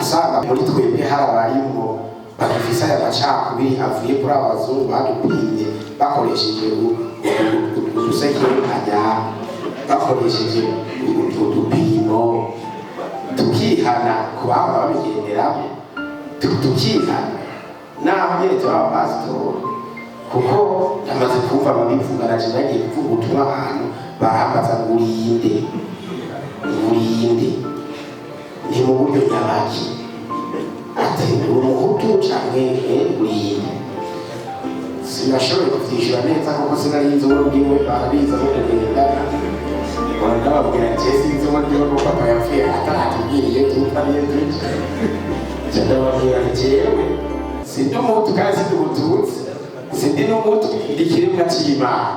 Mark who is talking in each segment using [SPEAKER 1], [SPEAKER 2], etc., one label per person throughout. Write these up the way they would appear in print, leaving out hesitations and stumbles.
[SPEAKER 1] Asanga muri twebwe hari abarimwo bagifise aya macakubiri avuye kuri aba bazungu badupimye bakoresheje udusekeranya, bakoresheje udupimo, tukihana ku bahora babigenderamo, tukihana naho nyene tuba abapasitori, kuko ndamaze kumva babivuga. Naje nagiye kuvuga ubutumwa ahantu, barambaza ngo: "Urinde? Urinde ni mu buryo nyabaki?" Ati: "Uri umuhutu canke urinde?" Sinashoboye kuvyishura neza kuko sinari nzi uwo ndiwe. Barabizi aho tugendana, ndababwira nti: "Sinzi uwo ndiwe kuko papa yapfuye ataratubwira iyo tuva n'iyo tuja." Nca ndababwira nti: "Jewe sindi umuhutu kandi sindi umututsi, sindi n'umutwe, ndi ikiremwa c'Imana."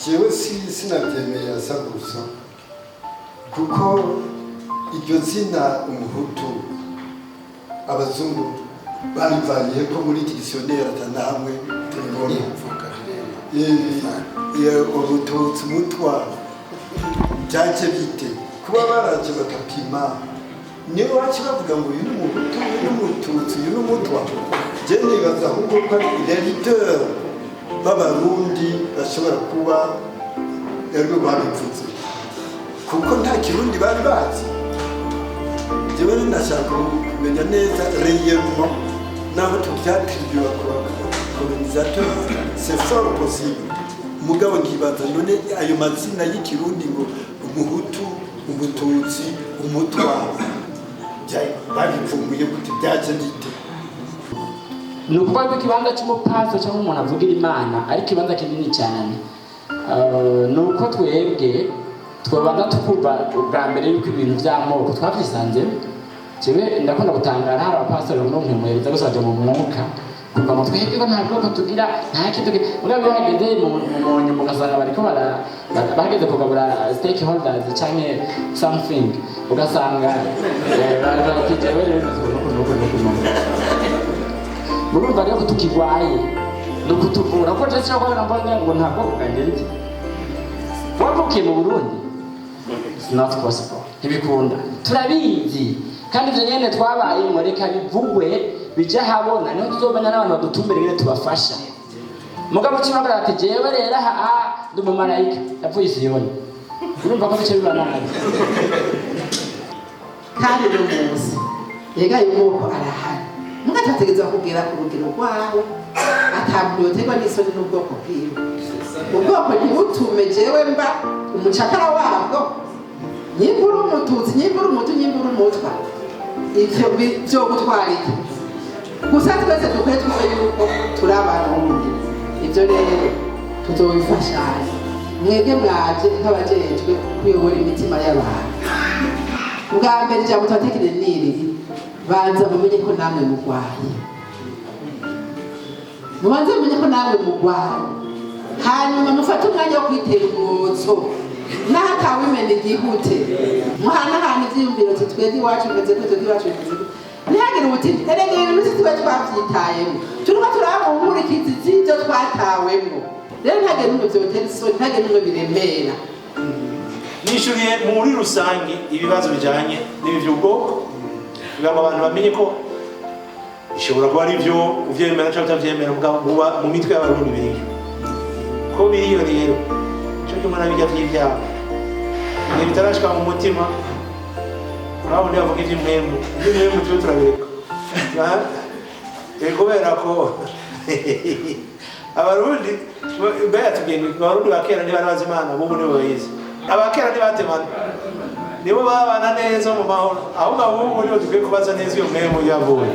[SPEAKER 2] Jewe sinabyemeye asa gusa, kuko iryo zina umuhutu abazungu barivaniye ko muri dictionnaire atanahamwe turibona. Ubututsi, umutwa byaje bite? Kuba baraje bakapima, niyo wacu bavuga ngo uyu ni umuhutu, uyu ni umututsi, uyu ni umutwa. Je nibaza ahubwo ko ari les leaders b'abarundi bashobora kuba aribo babivuze, kuko nta kirundi bari bazi. Jewe ndashaka kumenya neza réellement naho tuvyattribuwa ku colonisateur, c'est fort possible. Mugabo nkibaza none ayo mazina y'ikirundi ngo umuhutu, umututsi, umutwa, babivumbuye gute? Byaje bite?
[SPEAKER 3] Ni ukuvuga ko ikibanza cy'umupasitoro cyangwa umuntu avugira Imana ari ikibanza kinini cyane. Ni uko twebwe twabanza tukumva ubwa mbere yuko ibintu by'amoko twabyisanzemo. Jewe ndakunda gutangara, hari abapasitoro no nkemuhereza gusa baja mu mwuka kuva ngo twebwe ko nta bwoko tugira, nta kintu tugira. Mugabo iyo hageze mu nyuma ugasanga bariko bageze kugabura stakeholders canke something, ugasanga bati: "Jewe rero nuku nuku nuku nuku." Murumva rero ko tukigwaye, ni ukutuvura, kuko je sinshobora kubona mbona ngo nta bwoko bwanjye nzi. Wavukiye mu Burundi, it's not possible, ntibikunda. Turabizi kandi ivyo nyene twabayemwo. Reka bivugwe, bije ahabona, niho tuzomenya n'abantu badutumbere ingene tubafasha. Mugabo ucibagira ati: "Jewe rero aha ndi umumarayika yapfuye isiyoni," urumva ko bice biba nabi.
[SPEAKER 4] Kandi uno munsi rega ayo moko arahari, muga tubategereza kugera ku rugero rwaho ata muntu yoterwa n'isoni n'ubwoko bwiwe. Ubwoko ntibutume jewe mba umucakara wabwo. Nyimba uri umututsi, nyimba uri umutu, nyimba uri umutwa, ivyo vyogutwara iki? Gusa twese dukwiye twumve yuko turi abarundi. Ibyo rero tuzobifashanya. Mwebwe mwaje nk'abajejwe kuyobora imitima y'abantu, ubwa mbere ijambo tubatekerere ni iri: banza mumenye ko namwe mugwaye, mubanze mumenye ko namwe mugwaye, hanyuma mufate umwanya wo kwitera umwotso n'aho atawimena igihute, muhanahana ivyiyumviro, ati: "Twebwe iwacu bimeze gute? Twebwe iwacu bimeze gute?" Ntihagire ubuti erega ibintu si tube twavyitayemo, turiko turaba mu nkurikizi z'ivyo twatawemwo. Rero ntihagire n'umwe vyotera isoni, ntihagire n'umwe biremera.
[SPEAKER 5] Nishuriye muri rusange ibibazo bijanye n'ibi by'ubwoko, kugira ngo abantu bamenye ko bishobora kuba ari byo uvyemera cyangwa utavyemera, mugabo muba mu mitwe y'abarundi biriyo. Ko biriyo rero, cyo kimwe na bijya vy'ivyaha, igihe bitarashika mu mutima, urabona bavuga ivy'impwemu, ivy'impwemu tube turabireka. Kubera ko abarundi mbega tubwiye ngo abarundi ba kera ntibari bazi Imana, bubu nibo bayizi. Abakera ntibatemana, nibo babana neza mu mahoro, ahubwo abubu nibo dukwiye kubaza neza iyo mpwemu yavuye.